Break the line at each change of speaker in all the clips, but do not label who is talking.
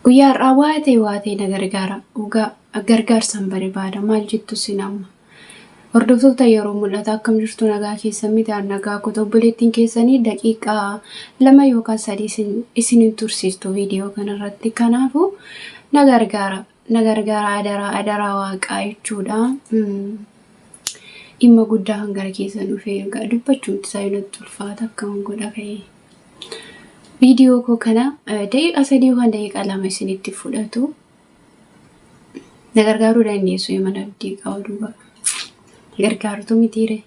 Guyyaa har'aa waa ta'e waa ta'e na gargaara. Dhugaa gargaarsan barbaada. Maal jettu isin amma? Hordoftoota yeroo mul'ata akkam jirtu nagaa keessan miti an nagaa kota obboleettiin keessanii daqiiqaa 2 yookaan 3 isin hin tursiistu viidiyoo kanarratti. Kanaafuu na gargaara. Na gargaara adaraa adaraa waaqaa jechuudha. Dhimma guddaa kan gara keessan dhufee dubbachuun isaa natti ulfaata akkam godha ka'ee. Viidiyoo koo kana daqiiqaa 3 yookaan daqiiqaa 2 isinitti fudhatu. Na gargaaruu dandeessu mana abdii qaba duuba. Gargaartu mitiire.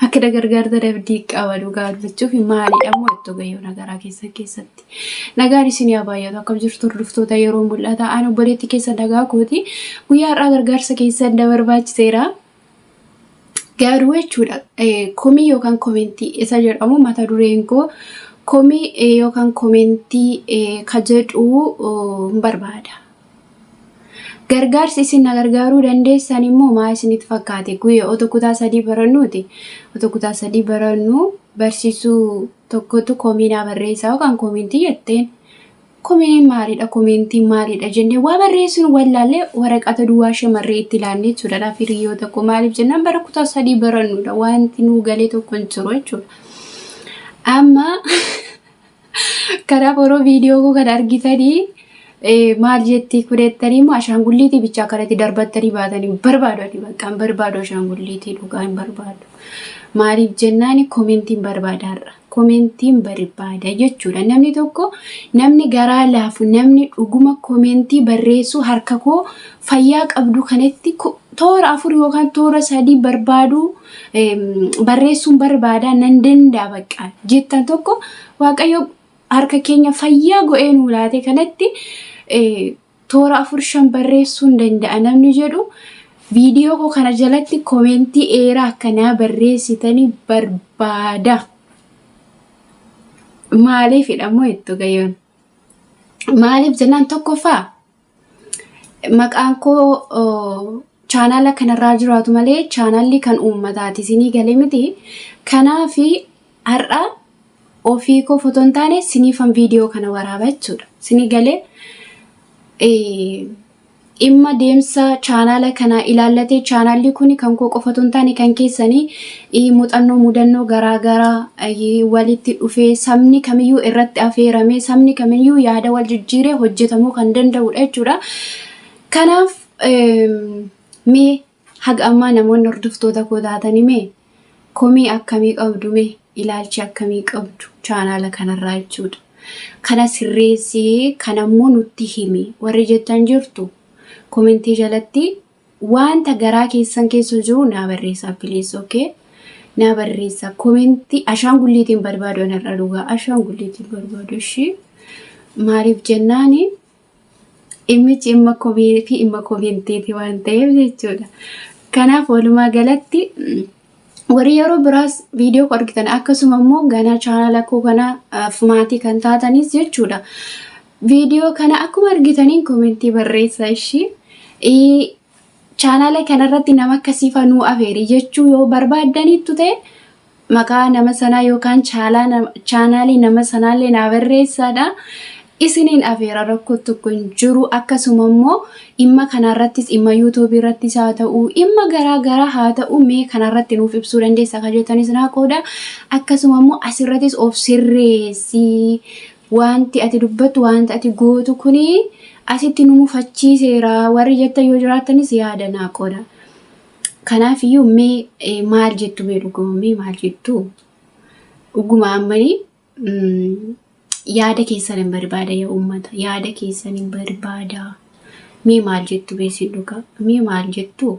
Akka na gargaartan abdii qaba dhugaa dubbachuuf maalidha immoo itti gayyoo nagaraa keessan keessatti. Nagaan isin yaa baay'atu akkam jirtu hordoftoota yeroo mul'ata. Ani obboleetti keessa nagaa kooti. Guyyaa har'aa gargaarsa keessan na barbaachiseera. Garuu jechuudha komii yookaan komentii isa jedhamu mata dureen koo komii yookaan komentii ka jedhu hin barbaada. Gargaarsi isin na gargaaruu dandeessan immoo maa isinitti fakkaate guyya otoo kutaa 3 barannuuti. Otoo kutaa 3 barannu barsiisuu tokkotu komii naa barreessaa yookaan komentii jetteen. Komiin maalidha komeentiin maalidha jennee waa barreessuun wallaallee waraqata duwwaa shamarree itti ilaanne jechuudha. Dhaaf hiriyoota koo maaliif jennaan bara kutaa 3 barannudha wanti nuu galee tokko hin jiru jechuudha. Amma kanaaf yeroo viidiyoo koo kana argitanii maal jettii kudettanii immoo ashaangulliitii bichaa kanatti darbattanii baatanii barbaadu ani bakka hin barbaadu ashaangulliitii dhugaa hin barbaadu. Maaliif jennaan komentiin barbaada har'a. Komentiin barbaada jechuudha. Namni tokko namni garaa laafu namni dhuguma komentii barreessuu harka koo fayyaa qabdu kanatti toora 4 yookaan toora 3 barbaadu barreessuun barbaada nan danda'a bakka jettan tokko Waaqayyo harka keenya fayyaa go'ee nuu laate kanatti toora 4 5 barreessuu hin danda'a namni jedhu viidiyoo koo kana jalatti komentii dheeraa akkanaa barreessitanii barbaada. Maaliifidha immoo jettu gayyoon? Maaliif jennaan tokkoffaa maqaan koo chaanaala kanarraa jiraatu malee chaanaalli kan uummataati isinii galee miti. Kanaaf har'a ofii koo fotoo hin taane siniifan viidiyoo kana waraaba jechuudha. Isinii galee dhimma deemsa chaanaala kanaa ilaallatee chaanaalli kun kan koo qofa otoo hin taane kan keessanii muuxannoo mudannoo garaa garaa walitti dhufee sabni kamiyyuu irratti afeeramee sabni kamiyyuu yaada wal jijjiiree hojjetamuu kan danda'udha jechuudha. Kanaaf mee haga ammaa namoonni hordoftoota koo taatanii mee komii akkamii qabdu mee ilaalchi akkamii qabdu chaanaala kanarraa jechuudha. Kana sirreessii kanammoo nutti himi warri jettan jirtu komentii jalatti wanta garaa keessan keessa jiru naa barreessaa please okay. Naa barreessaa komentii ashaangulliitiin barbaadu anarra dhugaa ashaangulliitiin barbaadu ishii maaliif jennaani dhimmichi dhimma komii fi dhimma komentiiti waan ta'eef jechuudha. Kanaaf walumaa galatti warri yeroo biraas viidiyoo koo argitan akkasuma immoo ganaa chaanala koo kana maatii kan taatanis jechuudha. Viidiyoo kana akkuma argitaniin komentii barreessaa ishii. Chaanala kanarratti nama akkasii nuu afeeri jechuu yoo barbaaddaniittu ta'e maqaa nama sanaa yookaan chaanaalii nama sanaallee naa barreessaadha. Isiniin afeera rakkoo tokko hin jiru. Akkasuma immoo dhimma kanarrattis dhimma yuutuubii irrattis haa ta'u dhimma garaa garaa haa ta'u mee kanarratti nuuf ibsuu dandeessa kan jettanis naa qooda. Akkasuma immoo asirrattis of sirreessi. Wanti ati dubbattu wanti ati gootu kuni asitti nu mufachiiseera warri jettan yoo jiraattanis yaada naa qooda. Kanaaf iyyuu mee maal jettu mee dhuguma mee maal jettu dhuguma ammanii yaada keessan hin barbaada yaa uummata yaada keessan hin barbaada mee maal jettu mee isin dhugaa mee maal jettu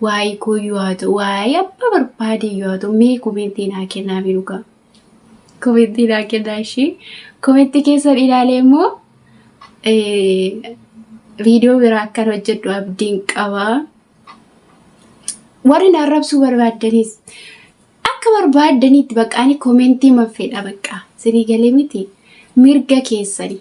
waa'ee kooyyuu haa ta'u waa'ee abbaa barbaade iyyuu haa ta'u mee komentii naa kennaa mee dhugaa komentii naa kennaa ishii komentii keessan ilaalee immoo viidiyoo biraa akkan hojjedhu abdiin qaba. Warri na arrabsuu barbaaddanis akka barbaaddanitti bakka ani komentii man fedha bakka isinii galee miti mirga keessani.